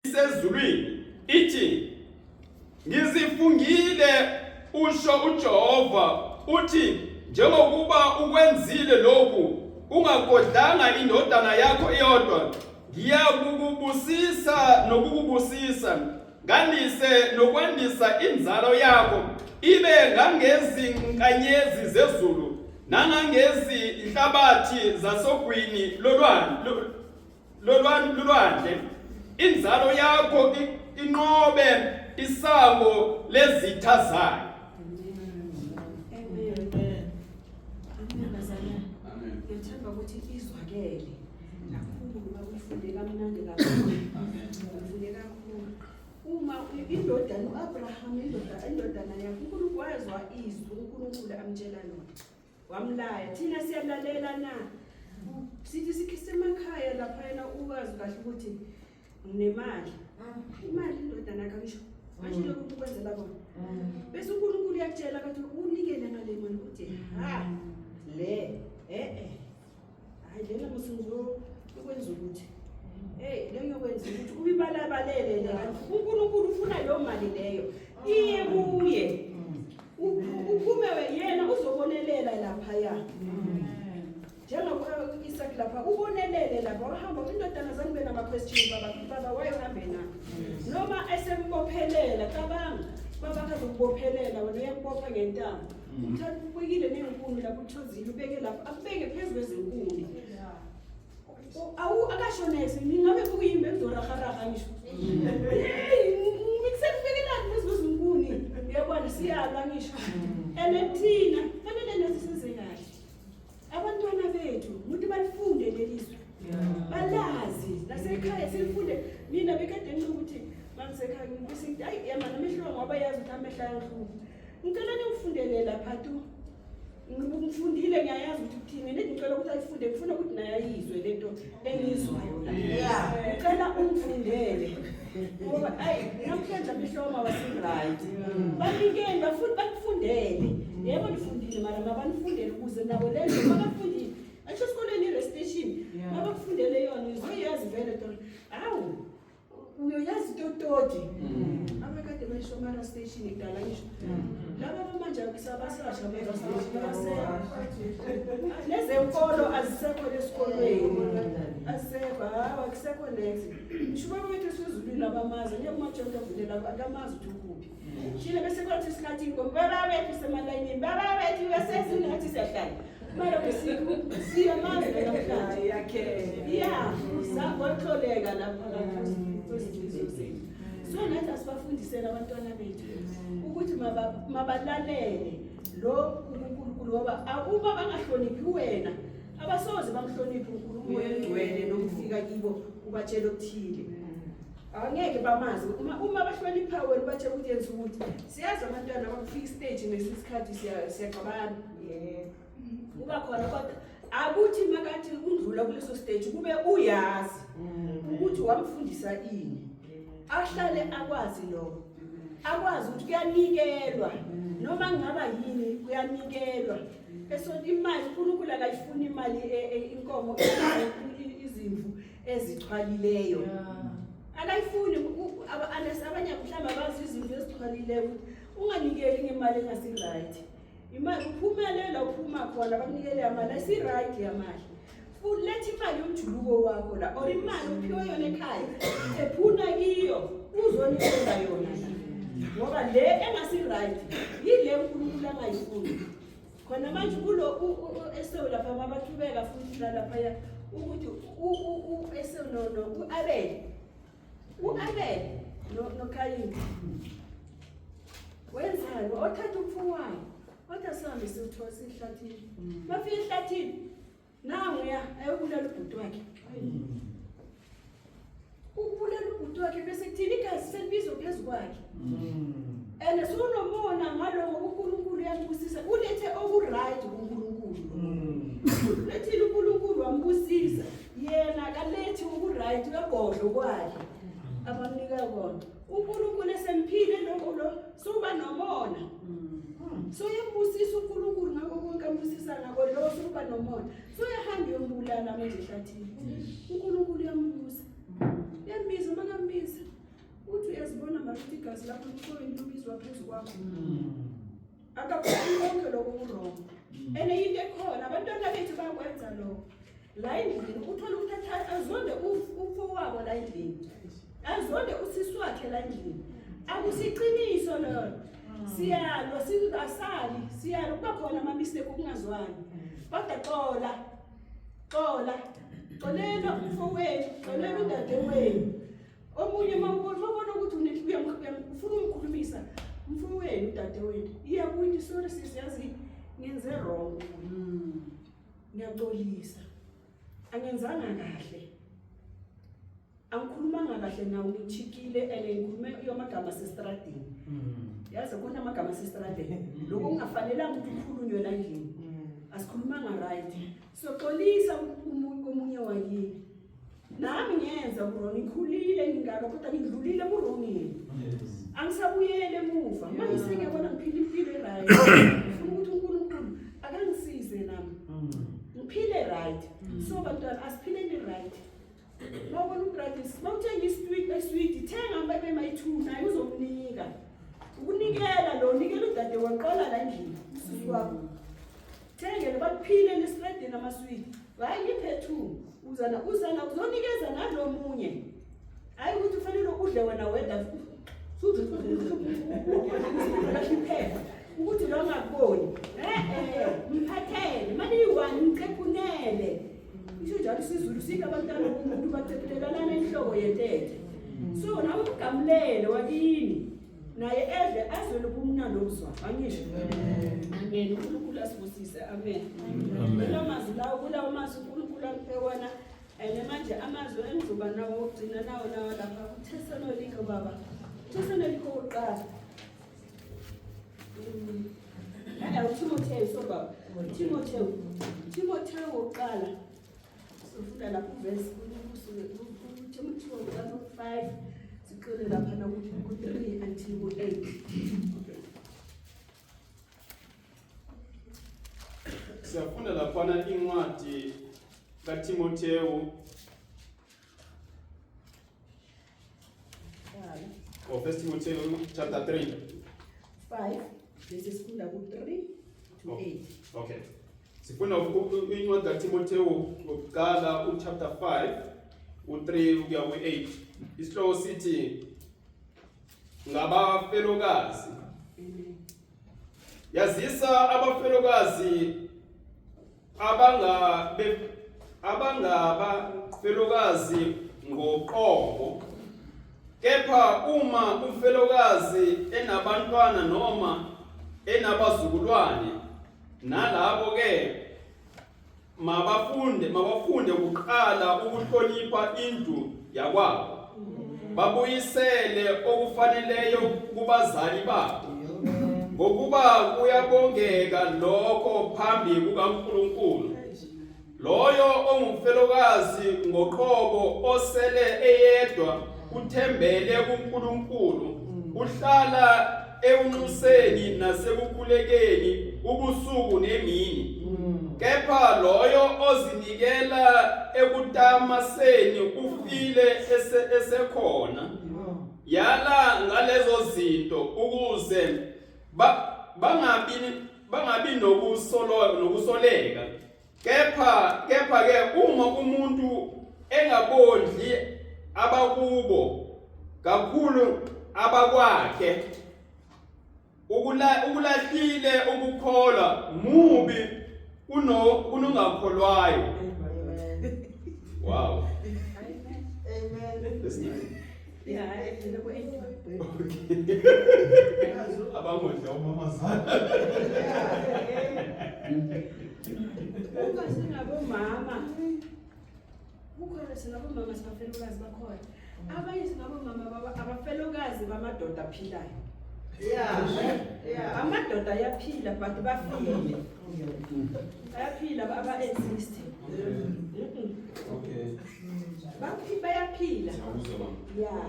Isezulwini ithi ngizifungile usho uJehova uthi njengokuba ukwenzile lokhu ungagodlanga indodana yakho eyodwa ngiyakukubusisa nokukubusisa ngandise nokwandisa inzalo yakho ibe ngangezinkanyezi zezulu nangangezinhlabathi zasogwini lolwandle lolwandle inzalo yakho inqobe isango lezitha zayo. Amen. Amen bazalwane. Ngiyethemba ukuthi izwakele kakhulu bakufunde kamnandi kakhulu. Amen. Ufunde kakhulu. Uma indodana uAbraham indoda indodana yakhe uNkulunkulu wezwa izwi uNkulunkulu amtshela lona. Wamlaya. Thina siyalalela na? Sithi sikhise emakhaya lapha yena uwazi kahle ukuthi nginemali. Imali indodana yakhe ngisho. Manje lokhu ukwenzela kona. Bese uNkulunkulu uyakutshela ukuthi unikele ngale mali ukuthi ha le eh eh. Hayi lena musunzo ukwenza ukuthi hey le ngiyokwenza ukuthi ubibalabalele le kanti uNkulunkulu ufuna leyo mali leyo iye kuye. Uphume yena uzobonelela laphaya. Njengoba Isaac lapha ubonelele lapha wahamba indodana zangibe nama question baba baba wayehambe na noma esembophelela cabanga baba akazokubophelela wena uyakubopha ngentambo uthatha ubekile nezinkuni lapho uthozile ubeke lapho akubeke phezu kwezinkuni Awu akasho next ningabe kuyini bengizoraharaha ngisho. Ngikusebekelani phezu kwezinkuni. Uyabona siyalwa ngisho. And thina fanele nathi senze kahle. Abantwana bethu ukuthi balifunde leli zwi. Balazi nasekhaya silifunde mina bekade nginokuthi mangisekhaya ngibese hayi yamana amehlo ngoba yazi ukuthi amehlo ayangihlupha. Ngicela ningifundele lapha tu. Ngifundile ngiyayazi ukuthi kuthini ngithi ngicela ukuthi ayifunde ngifuna ukuthi naye ayizwe lento engiyizwayo la. Ngicela ungifundele. Ngoba ayi namhlanje amehlo wami awasi-right. Banikeni bafundi bakufundele. Yebo nifundile mara mabanifundele ukuze nabo le nto makafundile. Asho esikoleni i-recitation mabakufundele yona uzoyazi vele to. Hawu uyoyazi tototi mm. abakade bayisho mara station kudala ngisho mm. laba bamanje abasasha nezenkolo azisekho lesikolweni azisekho hawu akusekho next ngisho ubaba wethu esezulwini abamazi angeke umajonto avulela akamazi ukuthi ukuphi thina bese kwathi isikhathi inkomo baba bethu semalayinini baba bethu besezini ngathi siyahlala mara siyamazi namhlanje ya sakwatholeka lapha kwezinhliziyo zethu so nathi asibafundisele abantwana bethu ukuthi mabalalele lo uNkulunkulu ngoba uma bangahloniphi wena abasoze bamhloniphe uNkulunkulu oyingcwele nokufika kibo ubatshela okuthile angeke bamazi uma uma bahlonipha wena batshela ukuthi yenza ukuthi siyazi abantwana bakufika istage ngesikhathi siyaxabana kuba khona kodwa akuthi makathi undlula kuleso stage kube uyazi ukuthi wamfundisa ini ahlale akwazi lokho akwazi ukuthi kuyanikelwa noma ngaba yini kuyanikelwa esonto imali uNkulunkulu akayifuni imali e, e, inkomo izimvu ezixhwalileyo akayifuni abanye mhlawumbe abazi izimvu ezixhwalileyo ukuthi unganikeli ngemali engasi-right imali uphumelela uphuma khona bakunikele yamali ayisi-right yamali letha imali yomjuluko wakho la or imali uphiwe yona ekhaya ephuna kiyo uzonikela yona la ngoba le engasi-right yile uNkulunkulu angayifuni khona manje kulo u-Esewu lapha mabaqhubeka futhi laphaya ukuthi u-Esewu no u-Abel u-Abel noKhayini wenzani othatha umfowabo wathi asihambe siwuthola sihlathini bafika ehlathini nanguya ayobulala ubhuti wakhe ukubulala ubhuti wakhe bese kuthini igazi selibizwa phezu kwakhe and sunomona ngaloko uNkulunkulu uyambusisa ulethe okuright kuNkulunkulu ulethile uNkulunkulu wambusisa yena akalethi okuright uyagodla kwakhe abamnika kona uNkulunkulu esemphile lokho lo suba nomona so uyambusisa uNkulunkulu ngakho konke ambusisa ngako lo suba nomona so uyahamba uyombulala manje ehlathini uNkulunkulu uyambusa uyambiza makambiza. Igazi lakho lomfowenu lubizwa phezu kwakho. Akakhoni konke lokho ku-wrong. And into ekhona, abantwana bethu bayakwenza lokho la endlini. Uthole ukuthi azonde umfowabo la endlini, azonde usisi wakhe la endlini. Akusiqiniso lolo. Siyalwa, asali, siyalwa, kuba khona ama-mistake, okungazwani, kodwa xola, xola, xolela umfowenu, xolela udadewenu. Omunye mawubona ukuthi ufuna umkhulumisa umfowenu, udadewenu, iya kuyithi, "Sorry sisi, yazi ngenze wrong, ngiyaxolisa, angenzanga kahle, angikhulumanga kahle nawe, ngithikile and ngikhulume amagama asestradini." Yazi khona amagama asestradini, lokho kungafanelanga ukuthi ukhulunywe la endlini. Asikhulumanga right, so xolisa omunye wakini. Nami ngiyenza ku-wrong, ngikhulile ngingaka, kodwa ngidlulile ku-wrongini, angisabuyele emuva. Manje sengiyabona ngiphila impilo e-right. Ngifuna ukuthi uNkulunkulu akangisize nami ngiphile right. So bantwana, asiphileni right. Mawubona u-right, mawuthenga iswidi, thenga babe mayi-two, naye uzomnika. Ukunikela lo, nikela udade waqala la endlini, usisi wakho, thengele bakuphile nesitradini amaswidi. Hayi, ngiphe two, uzana uzana uzonikeza nalo munye. Hayi ukuthi ufanele udle wena wedwa, iphepha ukuthi lo angakuboni. E-e, mphathele mali iyi-one, ngicephunele. Isho njalo isiZulu, sike abantwana bomuntu bacephulelana inhloko yentethe. So nawe umgamulele wakini, naye edle, azwele ubumnandi obuzwa. Angisho? Amen. UNkulunkulu asibusise. Amen. Kulawo mazwi lawo, kulawo mazwi uNkulunkulu angiphe wona. And manje amazwi engizoba nawo okugcina nawo lapha kuThesalonika, baba, Thesalonika wokuqala. uTimotheo, so baba, Timotheo, Timotheo wokuqala, sifunda lapho uvesi uTimotheo wokuqala u-5, siqale laphana ku-3 until ku-8. Siyafunda laphana incwadi kaTimotheo or First Timotheo chapter 3. 5, bese sifunda ku-3 to 8. Okay. Sifunda incwadi kaTimotheo wokuqala uchapter 5 u3 ukuya ku8. Isihloko sithi ngabafelokazi. Amen. Yazisa abafelokazi abangabafelokazi ngoqobo. Kepha uma umfelokazi enabantwana noma enabazukulwane, nalabo ke mabafunde kuqala ukuhlonipha indlu yakwabo, babuyisele okufaneleyo kubazali babo, ngokuba kuyabongeka lokho phambi kukaNkulunkulu. Loyo ongumfelokazi ngoqobo osele eyedwa uthembele kuNkulunkulu, uhlala ekunxuseni nasekukhulekeni ubusuku nemini. Kepha loyo ozinikela ekutamaseni ufile esekhona. Yala ngalezo zinto ukuze bangabi nokusoleka. Kepha ke uma umuntu engabondli abakubo, kakhulu abakwakhe, ukulahlile ukukholwa, mubi kunongakholwayo. Wow. Amen. That's nice. Yeah, edlule ku-8. Abangodla umamazala. Uma singabomama, kukhona singabomama, sibafelokazi bakhona. Abanye singabomama abafelokazi bamadoda aphilayo. Amadoda ayaphila but bafile. Bayaphila, aba-exist. Okay. Bayaphila. Siyakuzwa, mama. Yeah.